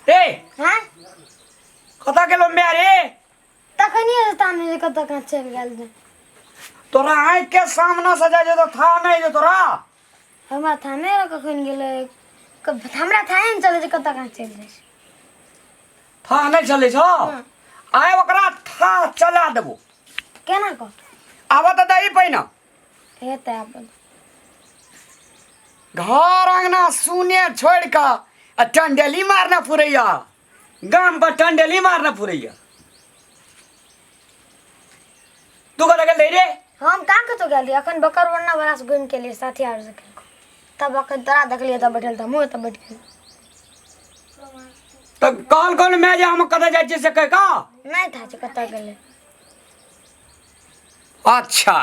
ए हाँ कतऽ गेलो माय रे तखनिए से ताने जे कतऽ कहाँ चलि गेल जे तोरा आँखि के सामने से जाइ छै तऽ था नहि जे तोरा हमरा थाने रह कखन गेलै हमरा थाने नहि चलै छै कतऽ कहाँ चलि जाइ छै था नहि चलै छौ आइ ओकरा था चला देबो केना कऽ आबऽ तऽ दही पहिने हेतै आब घर अंगना सुने छोड़ि कऽ आ टंडेली मारने फुरैया गाम पर टंडेली मारने फुरैया तू कतऽ गेल रही रे हम कहाँ कतौ गेल रहियै अखन बकर वन्ना वाला से घुमि के एलियै साथी आर से तब अखन तोरा देखलियै तब बैठल तऽ हमहूँ एतऽ बैठ गेलियै तऽ कहल कहल मैं जे हम कतऽ जाइ छियै से कहि कऽ नहि था छै कतऽ गेलै अच्छा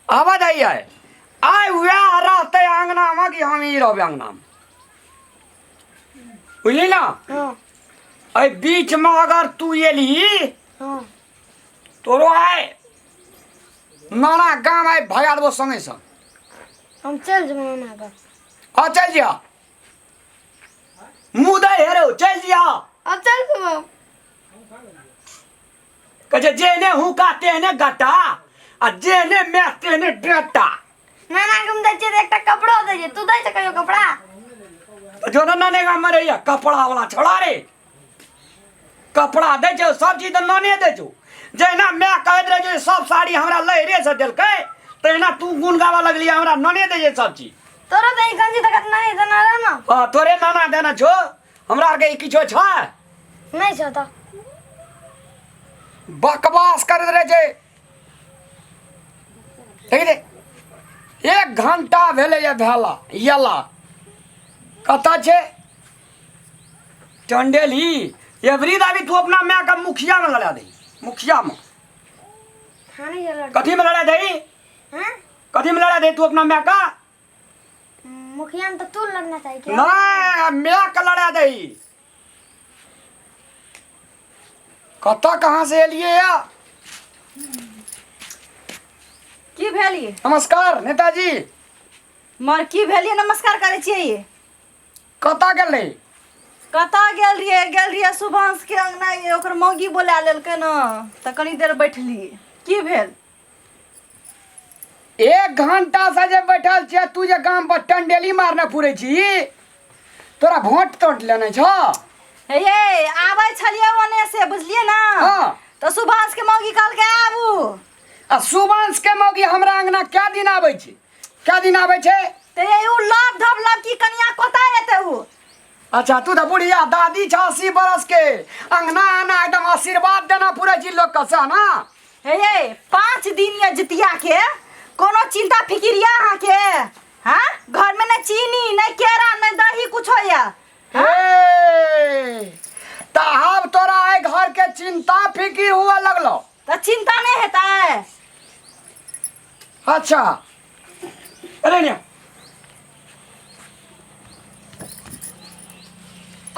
आवाज आई आय आइ वएह रहतै अङ्गनामे कि हम ई रहबै अङ्गनामे बुझली ने हँ एहि बीचमे अगर तू एलही हँ तोरो आइ नाना गाम आइ भगा देबो संगे संग हम चलि जेबै नाना गाम हाँ चलि जिया मुँह दे हेरो चलि जिया अब चल जेबै कहै छै जेहने हुका तेहने गट्टा आ जेहने मैच तेहने डट्टा नाना के हम दै छियै तऽ एकटा कपड़ो दै छै तू दै छै कहियो कपड़ा तऽ जो ने नाने गाममे रहैया कपड़ा वाला छोड़ा रे कपड़ा दै छै सब चीज तऽ नाने दै छौ जहिना माय कहैत रहै छै सब साड़ी हमरा लहरे से देलकै तहिना तू गुण गाबऽ लगलियै हमरा नाने दै छै सब चीज तोरो तऽ ई गंजी तक नहीं देना रह ना हँ तोरे नाना देने छौ हमरा आरके ई किछो छै नहीं छौ तऽ बकवास करैत रहै छै देखी दे एक घंटा भेलैए भेला यला कतऽ छै चंडेली एवरी दाबी तू अपना माय के मुखिया में लड़ा दही मुखिया में थाने गेल कथी में लड़ा दही हाँ कथी में लड़ा दही तू अपना माय का मुखिया में तो तू लड़ना चाहिए क्या नहीं माय के लड़ा दही कतऽ कहाँ से एलिए या की भेलिए नमस्कार नेताजी मर की भेलिए नमस्कार करै छियै कतऽ गेल रही कतऽ गेल रहियै गेल रहियै सुभाष के अंगना ये ओकर मौगी बोला लेलकै ने तऽ कनी देर बैठलियै की भेल एक घंटा से जे बैठल छियै तू जे गाम पर टंडेली मारने फुरै छी तोरा भोट तोट लेने छौ हे ये आबै छलियै ओने से बुझलियै ने हाँ। तऽ सुभाष के मौगी कहलकै आबू आ सुभाष के मौगी हमरा अंगना कै दिन आबै छै कै दिन आबै छै तऽ ये उ लब धब लब की कनिया कतऽ एतै उ अच्छा तू तऽ बुढ़िया दादी छ 80 बरस के अंगना आना एकदम आशीर्वाद देना पूरे छी लोग के से ना हे ये 5 दिन ये जितिया के कोनो चिंता फिकिर या अहाँके हाँ घर में न चीनी न केरा न दही कुछो या हे तऽ आब तोरा एहि घर के चिंता फिकिर हुआ लगलो तऽ चिंता नहीं हेतै अच्छा अरे ने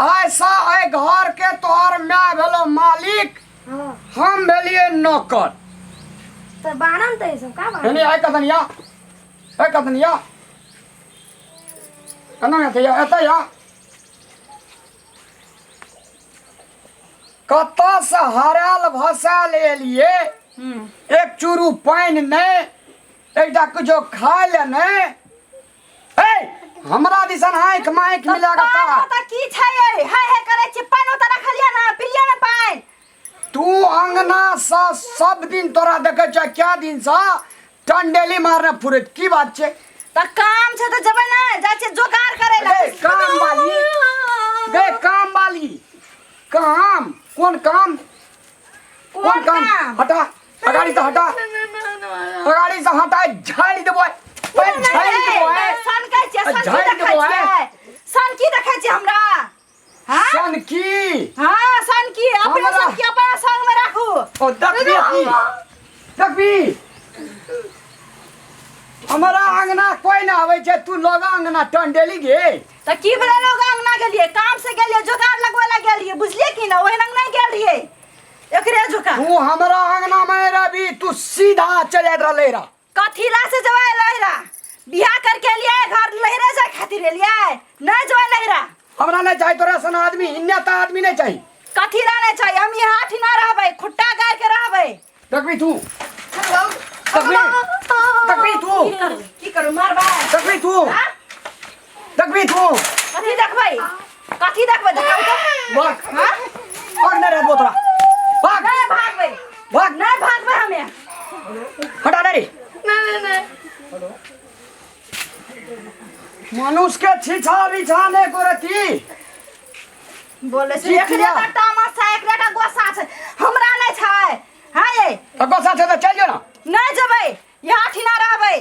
ऐसा एहि घर के तोहर माय भेलो मालिक हाँ हम भेलिए नौकर तऽ बारन तऽ ई सब का बारन यानी आइ कथन या आइ कथन या एना हेतै या एतै या कतऽसँ हरायल भसायल एलिए एक चूरू पानि नहि एकटा किछो खाय लए नहि हे हमरा दिसन आँखि माँखि मिला कऽ पानि ताक। ओतऽ की छै ये हाय हाय करै छी पानि ओतऽ रखलियै ना पिलियै ना पानि तू अंगना सँ सब दिन तोरा देखै छियै क्या दिन सँ टंडेली मारने फुरैत की बात छै तऽ काम छै तऽ जेबै ना जाइ छियै जोगाड़ करै लए गे काम वाली गे काम वाली काम कोन काम कोन काम हटा अगाड़ी से हटा अगाड़ी से हटा झाड़ी देबो झाड़ी देबो सनकै छियै सनकी झाड़ि देखै देबो, छियै सनकी देखै छियै हमरा हाँ सनकी हाँ सनकी अपने हमरा- सनकी अपना संग में राखू ओ देखबी अपनी देखबी हमरा अंगना कोई ना आबै छै तू लोग अंगना टंडेली गे तऽ की भेलै लोग अंगना गेलियै काम से गेलियै जोगाड़ लगबै लए गेल रहियै बुझलियै की ना ओहि अंगना गेल रहियै एकरे जोका तू हमरा अंगना में रवि तू सीधा चल जाइत रहलै रह कथीला से जबै लहरा बियाह करके एलियै घर लहरे जाय खातिर एलियै नहि जबै लहरा हमरा नहीं चाहिए तोरा सन आदमी, इन्ने आदमी नहीं चाहिए। कथी ला नहीं चाहिए? हम यहाँ ठिना रहबै, खुट्टा गाड़ के रहबै। देखबी तू, देखबी, देखबी तू। की करू, की करू, मारबै? देखबी तू, देखबी तू। कथी देखबै, कथी देखबै? देखाउ तऽ। भाग। हाँ? भाग, नहीं रहबो तोरा, भाग। नहीं भागबै। भाग। नहीं भागबै हमे। हटा दे रे। नहीं नहीं। मनुष्य के छीछा बिछा नहीं करती। बोले छै जी, एकरे किया? टा तामस छै, एकरे टा गोस्सा छै, हमरा नहि छै। हाँ ये। तो गोस्सा छै तऽ चलि जो ना। नहीं जेबै, यहाँ ठिना रहबै।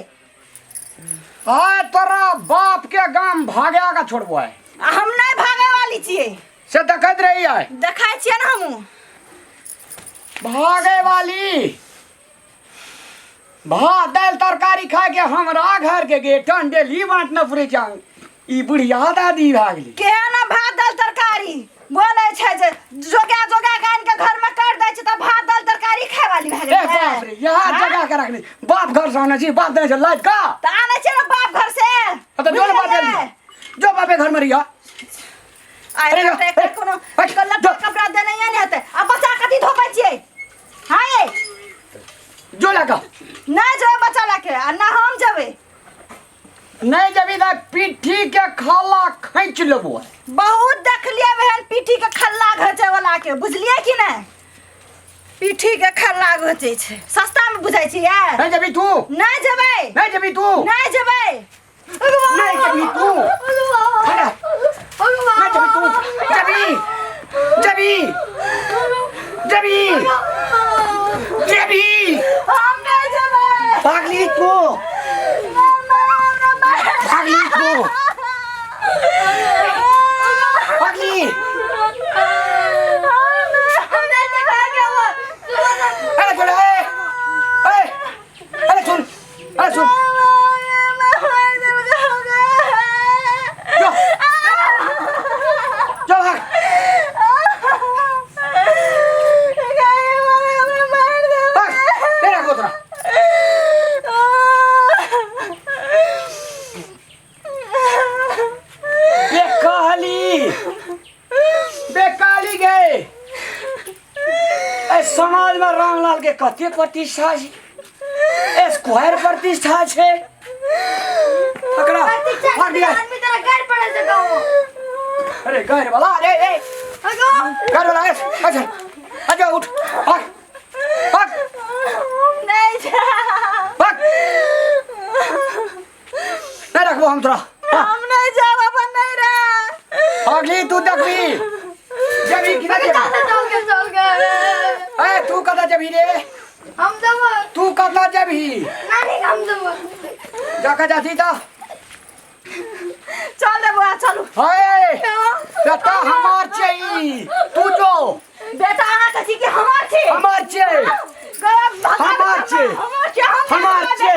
आय तोरा बाप के गाम भागे के छोड़बो है। आ हम नहीं भागे वाली छियै। से देखैत रही है। देखै छियै ने हमहूँ। भागे वाली भात दालि तरकारी खाय के हमरा घर के गेट डेली बाँटने पुरै छै। ई बुढ़िया दादी भागली। केहन भात दालि तरकारी बोलै छै जे जोगा जोगा के आनि के घर में कर दै छै तऽ भात दालि तरकारी खाय वाली भए ए गेलै। बाप रे, यहाँ हाँ? जगह के रखने बाप घर से आने छी, बाप देने छै लाइट का। तऽ आनै छै ने बाप घर से। तऽ जो ने बाप बुझलियै? जो बापे घर में रहिया। आइ अरे रे, जो, एकर ए, कोनो ए, एकर लत्ता जो। कपड़ा देने नहि हेतै। आ बच्चा कथी धोबै छियै? हाँ ये। जो लगा। नहि जेबै बच्चा लए के, आ ना हम जेबै। नहीं जबी तऽ पिट्ठी के खाला खींच लेबो। बहुत देखलियै बहन पिट्ठी के खल्ला घचे वाला के, बुझलियै कि नहि? पिट्ठी के खल्ला घचे छै, सस्ता में बुझै छियै। नहीं जबी तू। नहि जेबै। नहीं जबी तू। नहि जेबै। नहीं जबी तू। खड़ा। नहीं जबी तू। जबी। जबी। जबी। जबी। हम नहि जेबै। भागली तू। भागली तू। भागली। अरे सुन, ए, ए, अरे सुन, अरे सुन। जो, जो भाग। भाग, तेरा गोतरा। बेकाली, बेकाली गए। ए समाज में रामलाल के कते प्रतिष्ठा छै, स्क्वायर प्रतिष्ठा छै। पकड़ा, भाग दिया। आदमी तोरा गाड़ पड़े से गाँव। अरे गाड़ वाला, अरे ए, गाड़ वाला, ए, अच्छा, अच्छा उठ, भाग, भाग। नहीं जाब। भाग। नहीं रखबो हम तोरा। हम नहीं जाब, अपन नहीं रह। अगली तू देखबी। जबी कि ना जबी? चल के चल के। ए तू कता जबी रे? हम जब। तू कता जबी? नानी हम जब। जाका जाती ता। चल रे बुआ, चलू। हाय, बेटा हमार चाहिए, तू जो। बेटा अहाँ के छी कि हमार छी? हमार छी। हमार छी। हमार छी, हम हमार छी।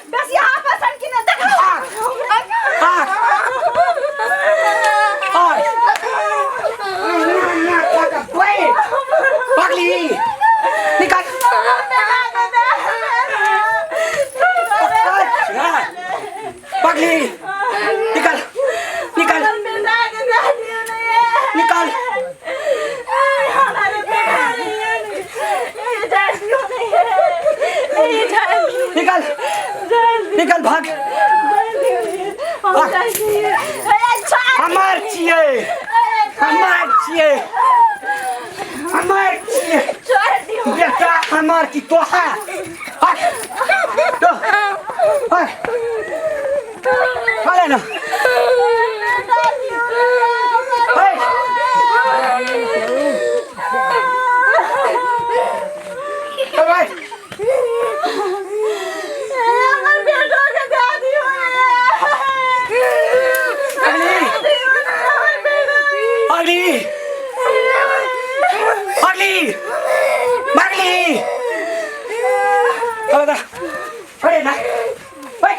बस यहाँ पर सन की न देखो। आग। आग। पगली। निकाल। पगली। निकाल। निकाल। निकाल। निकाल। निकाल भाग। हमार छियै, हमार छियै, हमार छियै। बेटा हमार की तोहा। भाग। तो। भाग। भाग ना। भाग। भाग। अगली। अगली। अगली। अगली। चलो दा। अरे ना। भाग।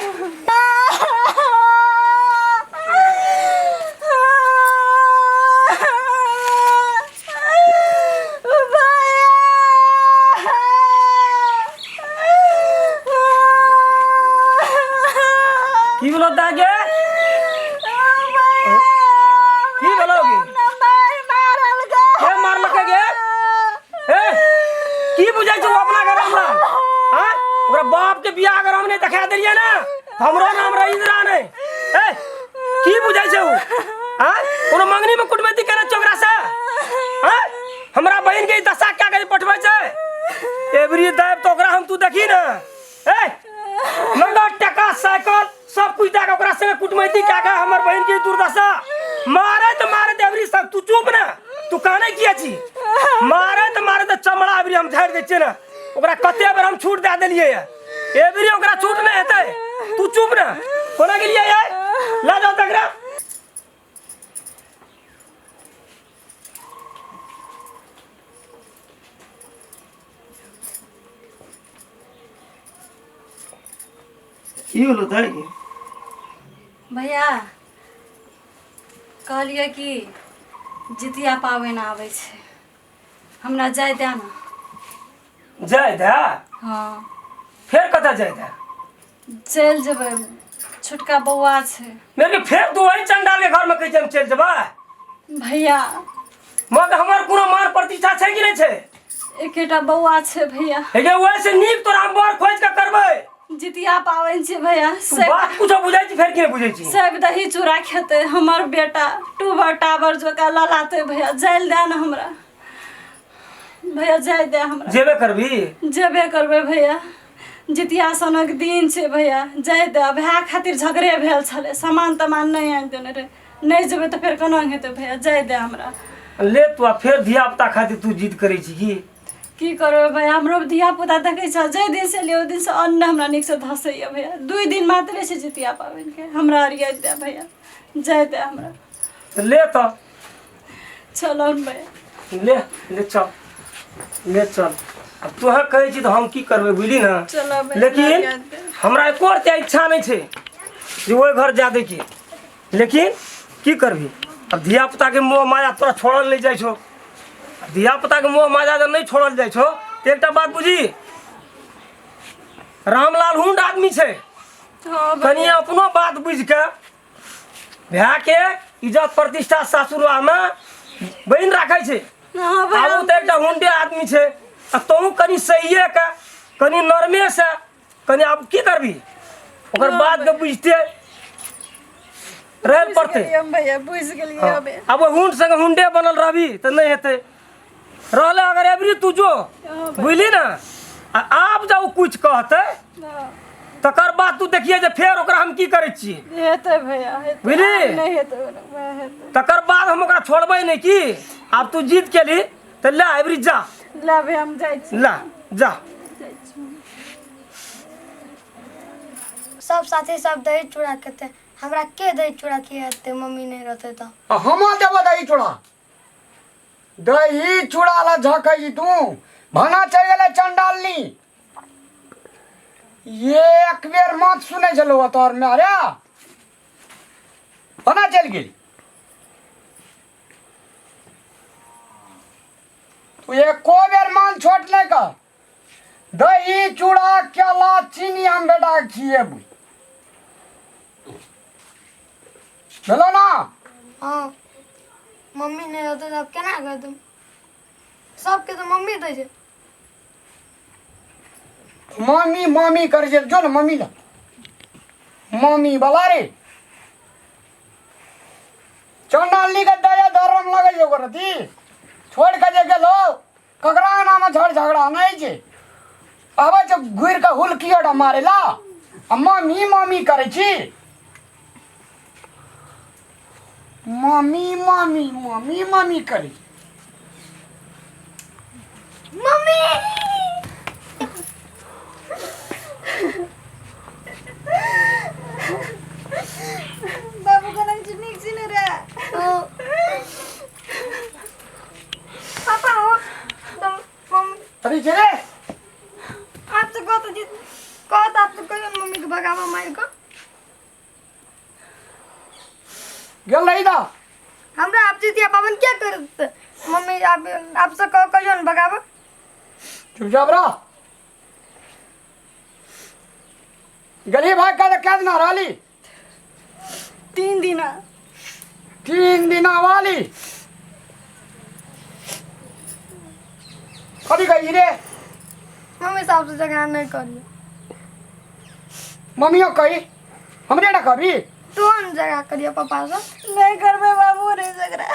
की बोलो ताके? की बोलो? ओकरा बाप के बियाह अगर हम नहि देखा देलियै ने तऽ हमरो नाम रविन्द्रा नहि। ए की बुझै छै उ? आँय, कोनो मंगनी में कुटमैती केने छै ओकरा से? आँय, हमरा बहिन के ई दशा क्या करी पठबै छै? एवरी दैब तऽ ओकरा हम तू देखी ने। ए नगद टका साइकिल सब कुछ दए के ओकरा संगे कुटमैती कए के हमर बहिन के दुर्दशा। मारैत मारैत एवरी सब, तू चुप ने, तू काने किया छी? मारैत मारैत चमड़ा एवरी हम झाड़ि दै छियै ने। ओकरा कते बेर हम छूट दए देलियै ये, एवरी ओकरा छूट नहि हेतै। तू चुप ने। कोना गेलियै ये? लए जाओ तकरा। की होलो दाइ? भैया, कहलियै कि जितिया पाबनि आबै छै, हमरा जाय दे ने। जाय दे? हँ। फेर कतऽ जाय दे? चलि जेबै, छोटका बौआ छै। मेरे फेर तू वही चंडाल के घर में कहै छै हम चलि जेबै? भैया, मगर हमर कोनो मान प्रतिष्ठा छै कि नहि छै? एकेटा बौआ छै भैया। हे गे, वैसे नीक तोरा हम बर खोजि के करबै। जितिया पाबनि छै भैया। तू बात कुछो बुझै छी फेर कि नहि बुझै छी? सब दही चूड़ा खेतै हमर बेटा, टूबर टाबर जोका ललाते। भैया, जाइल दे ने हमरा। भैया, जाय दे हमरा। जेबे करबी? जेबे करबै भैया, जितिया सनक दिन छै। भैया, जाय दे। भाय खातिर झगड़े भेल छलै, सामान तमान नहि आनि देने रहै। नहि जेबै तऽ फेर केना हेतै? भैया, जाय दे हमरा। ले तू आ फेर धिया पुता खातिर तू जिद करै छी की? की करबै भैया, हमरो धिया पुता देखै छह, जाहि दिनसँ एलियै ओहि दिनसँ अन्न हमरा नीकसँ धसैए। भैया, 2 दिन मात्रे छै जितिया पाबनिके, हमरा अरियाइत दे। भैया, जाय दे हमरा। तऽ ले तऽ। चलो ने भैया। ले ले चल, ले चल। अब तोहे कहै छी तऽ हम की करबै, बुझली ने? चलो भैया। लेकिन अरियाइत दे। हमरा एको रत्ती इच्छा नहि छै जे ओहि घर जा दैके, लेकिन की करबी? अब धिया पुताके मोह माया तोरा छोड़ल नहि जाइ छौ। धिया पुताके मोह माया जब नहि छोड़ल जाइ छौ तऽ एकटा बात बुझी, रामलाल हुंड आदमी छै। हँ। कनि अपनो बात बुझि कऽ भायके इज्जत प्रतिष्ठा सासुरवामे बनि राखै छै। हँ भैया। आब ओ तऽ एकटा हुंडे आदमी छै आ तोहूँ कनि सहिए के, कनि नरमे से कनि। आब की करबी, ओकर बात के बुझते रहै पड़तै। गेलियै हम भैया, बुझि गेलियै। हमे आब ओहि हुंड संगे हुंडे बनल रहबी तऽ नहि हेतै। रहले अगर एबरी तू जो, बुझली ने? आ आब जब कुछ कहतै तकर बाद तू देखिए जे फेर ओकरा हम की करै छियै। हेतै भैया, हेतै। बुझली? आब नहि हेतै ओना, हेतै। तकर बाद हम ओकरा छोड़बै नहि। की आब तू जीत केली तऽ ले एबरी जा। ला भैया, हम जाइ छी। ला जा। जाइ छी। सब साथी सब दही चूड़ा खेतै, हमरा के दही चूड़ा खिएतै? मम्मी नहि रहतै तऽ। आ हम देबो दही चूड़ा। दही चूड़ा ला झकै छी तू? भना चलि गेलै चंडालनी। एक बेर मत सुनै छलौ तोहर में। अरे, भना चलि गेली तू? एको बेर मान छोट नहि कर। दही चूड़ा केला चीनी हम बेटा के खिएबू। भेलो ना? हँ, मम्मी नहि रहतै तऽ आब केना करतै? सबके तऽ मम्मी दै छै। मम्मी मम्मी करै छै, जो ने मम्मी लग। मम्मी वाला रे चंडाली के दया धर्म लगै छै ओकर अथी छोड़ के जे गेलो। ककरा अंगनामे झड़ झगड़ा नहि छै, आबै छै घुरि के हुलकी ओटा मारे ला आ मम्मी मम्मी करै छी। मम्मी मम्मी मम्मी मम्मी करै छी। मम्मी। बाबू, कोना छी? नीक छी ने रे? पापा हो तो मम्मी। अरे जे रे। आप तो कहत जी, कहत आप तो कहियो मम्मी के भगावा मार के। गेल रही दा। हमरा आप जितिया पाबनि क्या करत मम्मी? आप आपसे कह कहियो ने भगावा। चुपचाप रह। गली भाग का क्या दिना रहली? 3 दिन। 3 दिना वाली कभी गई रे? मम्मी साहब से झगड़ा नहीं करियो। मम्मियो कही हमरे ना कहबी तू हम झगड़ा करियो पापा से नहीं करबै बाबू नहीं झगड़ा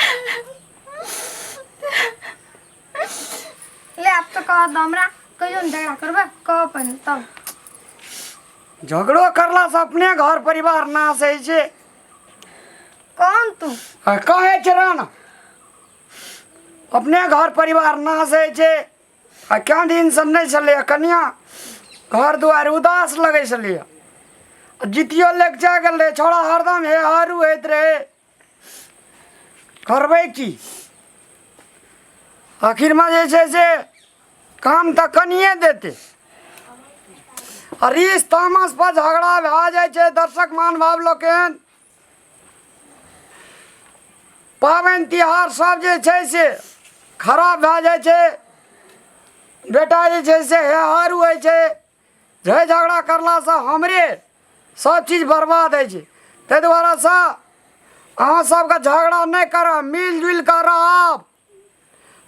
ले आप तो कह दो हमरा कहियो न झगड़ा करबै कह पहिने तब झगड़ो करला से अपने घर परिवार नाश होइ छै कौन तू आ कहै छै रह अपने घर परिवार नाश होइ छै आ कए दिनसँ नहि छलैए कनिआ घर दुआरि उदास लगै छलैए आ जितियो लग जा गेल रहै छौड़ा हरदम हे हरू होइत रहै करबै की आखिरमे जे छै से काम तऽ कनिए देतै आ रीस तामस पर झगड़ा भए जाइ छै दर्शक महानुभाव लोकनि पाबनि तिहार सब जे छै से खराब भए जाइ छै बेटा जे छै से हेहारू होइ छै झै झगड़ा करलासँ हमरे सब चीज बर्बाद होइ छै ताहि दुआरेसँ अहाँ सबके झगड़ा नहि करब मिल जुलि कऽ रहब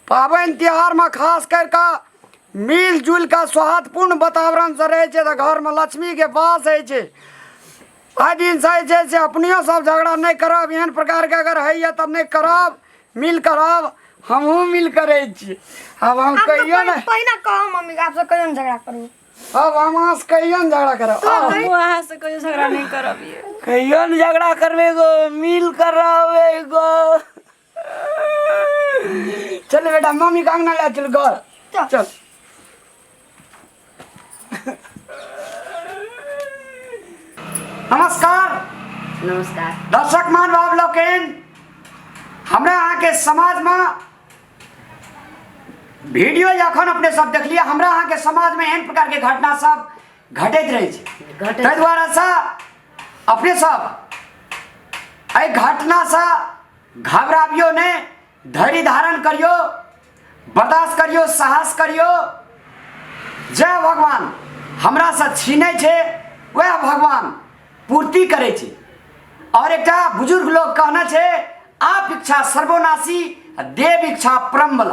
पाबनि तिहारमे खास करि कऽ मिल जुलि कऽ सौहार्दपूर्ण वातावरणसँ रहै छै तऽ घरमे लक्ष्मीके वास होइ छै आइ दिनसँ जे छै से अपनियो सब झगड़ा नहि करब एहन प्रकारके अगर होइए तऽ नहि करब मिल कऽ रहब हमहूँ मिल कऽ रहै छी आब हम आब तऽ कहियो नहि पहिने कह मम्मी के आब से कहियो न झगड़ा करू अब हम अहाँसँ कहियो ने झगड़ा करब आउ। हमहूँ अहाँ से कहियो झगड़ा नहीं करब ये कहियो ने झगड़ा करबे गो मिल कर रहबे गो चल बेटा मम्मी के अंगना ले चल घर चल। चल नमस्कार नमस्कार दर्शक महानुभाव लोकनि हमरा अहाँके समाजमे वीडियो जखन अपने सब देखलियै हमरा अहाँके समाजमे एहन प्रकारके घटना सब घटैत रहै छै घटैत ताहि दुआरेसँ अपने सब एहि घटनासँ घबराबियौ नहि धैर्य धारण करियौ बर्दाश्त करियौ साहस करियौ जय भगवान हमरासँ छीनै छै वएह भगवान पूर्ति करै छै आओर एकटा बुजुर्ग लोक कहने छै आप इच्छा सर्वनाशी आ देव इच्छा परमबल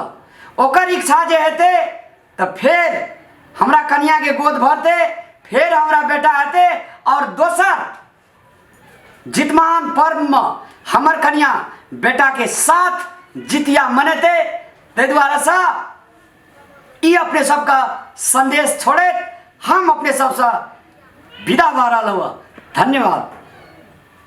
ओकर इच्छा जे हेतै तऽ फेर हमरा कनियाके गोद भरतै फेर हमरा बेटा हेतै आओर दोसर जितमान पर्वमे हमर कनिया बेटाके साथ जितिया मनेतै ताहि दुआरेसँ ई अपने सबके संदेश छोड़ैत हम अपने सबसँ विदा भऽ रहल हुआ धन्यवाद।